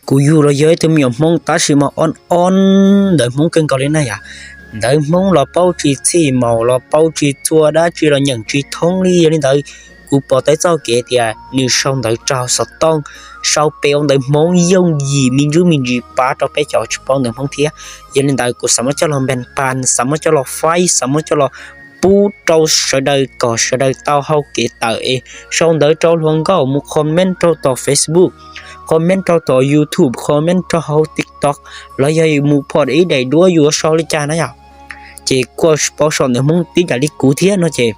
Kuv yug los yog ib tug me nyuam Hmoob tab sis mas ob ob ntawv Hmoob kawg nkaus li na yom. Ntawv Hmoob los paub tsis txhij, maum los paub tsis txhua, dab tsi los nyeem tsis thoob li. Yog li ntawd kuv pom tau txoj kev tias nws sau ntawv rau xov tooj, sau pem ua ntawv Hmoob yooj yim me ntsuj me ntsis pab rau peb cov tsis paub ntawv Hmoob thiab. Yog li ntawd kuv xav muab coj los npas pas, xav muab coj los faib, xav muab coj los pub rau sawv daws kom sawv daws tau hau kev tawm es sau ntawv rau hluas nkauj, mus comment rau tom Facebook, comment rau tom YouTube, comment rau hauv TikTok, los yog mus phom ib daim duab yuav sau li cas na yom. Ces koj paub sau ntawv Hmoob tib yam li kuv thiab no ces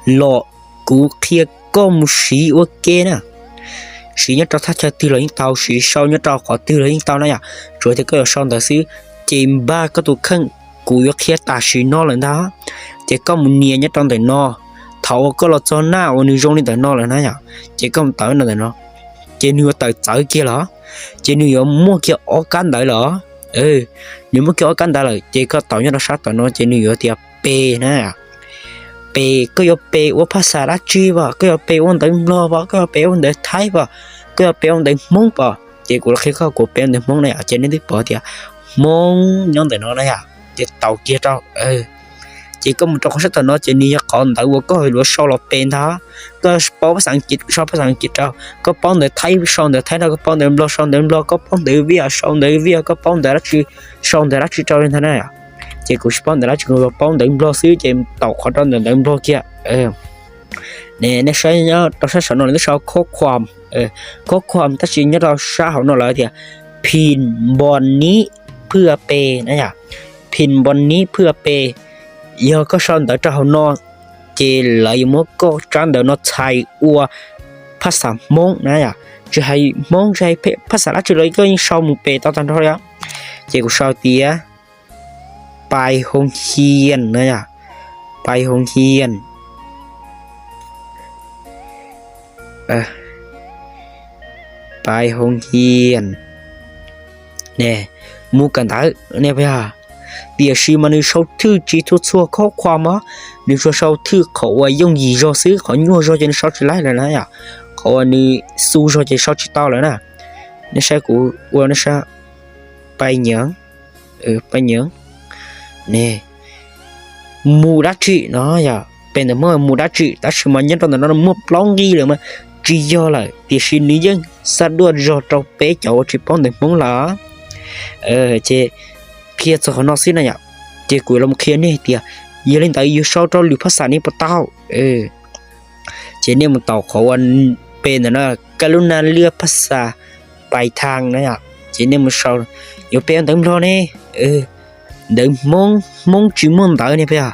los kuv qhia koj mus siv ua ke na. Siv nyob rau thaj chaw twg los yeej tau, siv sau nyob rau qhov twg los yeej tau na yom, tsuas tias koj yuav sau ntawv xwb. Ces npaj koj tus kheej, kuv yuav qhia tam sim no lawm ntag. Ces koj mus nias nyob rau ntawm no, thaum uas koj los txog naj uas nws zoo li ntawm no lawm na yom, ces koj mus tawm no ntawm no, ces nws yuav tawm txawv kiag los, ces nws yuav muaj kiag ob kab ntawv lawm. Nws muaj kiag ob kab ntawv lawm ces koj tau nyob rau sab tom no ces nws yuav tias pe na. Pe, koj yuav pe ua phaj xas dab tsi pom, koj yuav pe ua ntawv Nplog pom, koj yuav pe ua ntawv Thaib pom, koj yuav pe ua ntawv Hmoob pom. Ces kuv los qhia koj, kuv pe ua ntawv Hmoob na yom, ces nej twb pom tias Hmoob nyob ntawm no na yom, ces tau kiag rau. Ces koj mus rau qhov sab tom no ces nws yog qhov ntawv uas koj yuav sau los pe ntag. Koj paub phaj xas As kiv sau phaj xas As kiv rau, koj paub ntawv Thaib sau ntawv Thaib rau, koj paub ntawv Nplog sau ntawv Nplog, koj paub ntawv Viaj sau ntawv Viaj, koj paub ntawv dab tsi sau ntawv dab tsi rau li ntag na. Ces kuv tsis paub ntawv dab tsi, kuv paub ntawv Nplog xwb ces taum qhov rau ntawm ntawv Nplog kiag. Ne, nej saib nyob rau sab saum no lawv twb sau khob khuam, khob khuam tab sis nyob rau sab hauv no lawv tias phim npo nib phwj pe na yom, phim npo nib phwj pe. Yog koj sau ntawv rau hauv no ces lawv yuav muab koj tsab ntawv no txhais ua phaj xas Hmoob na yom, tsis hais Hmoob tsis hais phaj xas dab tsi los koj yeej sau mus pe tau tag nrho li os. Ces kuv sau tias pais hoo hias na yom, pais hoo hias, pais hoo hias, mus kawm ntawv ne. Tiam sis mas nws sau thwj tsis txhua txhua khob khuam mog, nws tsuas sau thwj qhov uas yooj yim zog xwb, qhov nyuaj zog ces nws sau tsis laib lawm na yom, qhov uas nws xu zog ces sau tsis tau lawm na. Nej saib kuv ua, nej saib, pais nyeem, pais nyeem ne, mus dab tsi no yom, pem ntawm Hmoob mus dab tsi, tab sis mas nyob rau ntawm no muaj plaub nqi lawm mas tsis yog lawm, tiam sis nws yeej xav duaj zog rau peb cov uas tsis paub ntawv Hmoob lawm. Ces qhia txog qhov no xwb na yom, ces kuv los qhia nej tias yog li ntawd yus sau rau lwm phaj xas ne puas tau. Ces nej mus taum qhov uas pe ntawm no, ka lub na liaj phaj xas pais thas na yom, ces nej mus sau, yuav pe ua ntawv Nplog ne, ntawv Hmoob, Hmoob tsis muaj ntawv ne peb yom.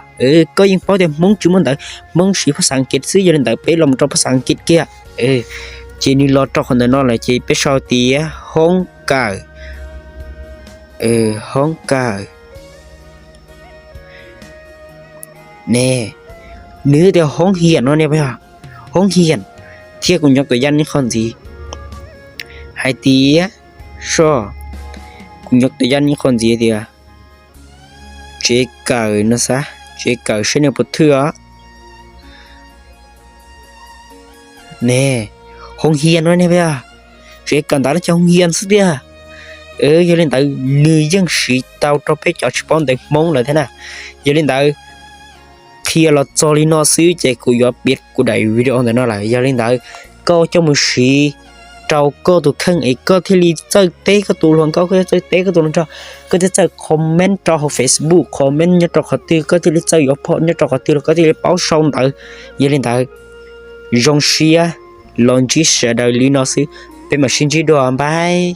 Koj yeej paub tias Hmoob tsis muaj ntawv, Hmoob siv phaj xas As kiv xwb, yog li ntawd peb los mus rau phaj xas As kiv kiag. Ces nws los rau qhov ntawm no lawm ces peb sau tias hoob kawm, hoob kawm ne, nws tias hoob hias no ne peb yom, hoob hias. Thiab kuv nyob tus yaj ib qho ntxiv hais tias, so, kuv nyob tus yaj ib qho ntxiv tias tsev kawm no xav, tsev kawm saib nws puas thwj os. Ne, hoob hias no ne peb yom, tsev kawm ntawv no ces hoob hias xwb tiag. Yog li ntawd nws yeej siv tau rau peb cov tsis paub ntawv Hmoob lawm thiab na. Yog li ntawd qhia los txog li no xwb ces kuv yuav piav kuv daim video ntawm no lawm. Yog li ntawd koj coj mus siv rau koj tus kheej es koj thiaj li txawj teb koj tus hluas nkauj, koj thiaj txawj teb koj tus hluas nraug, koj thiaj txawj comment rau hauv Facebook, comment nyob rau qhov twg koj thiaj li txawj yuav phom, nyob rau qhov twg los koj thiaj li paub sau ntawv. Yog li ntawd zoo siab los ntsib sawv daws li no xwb, peb mam sib ntsib dua, bye.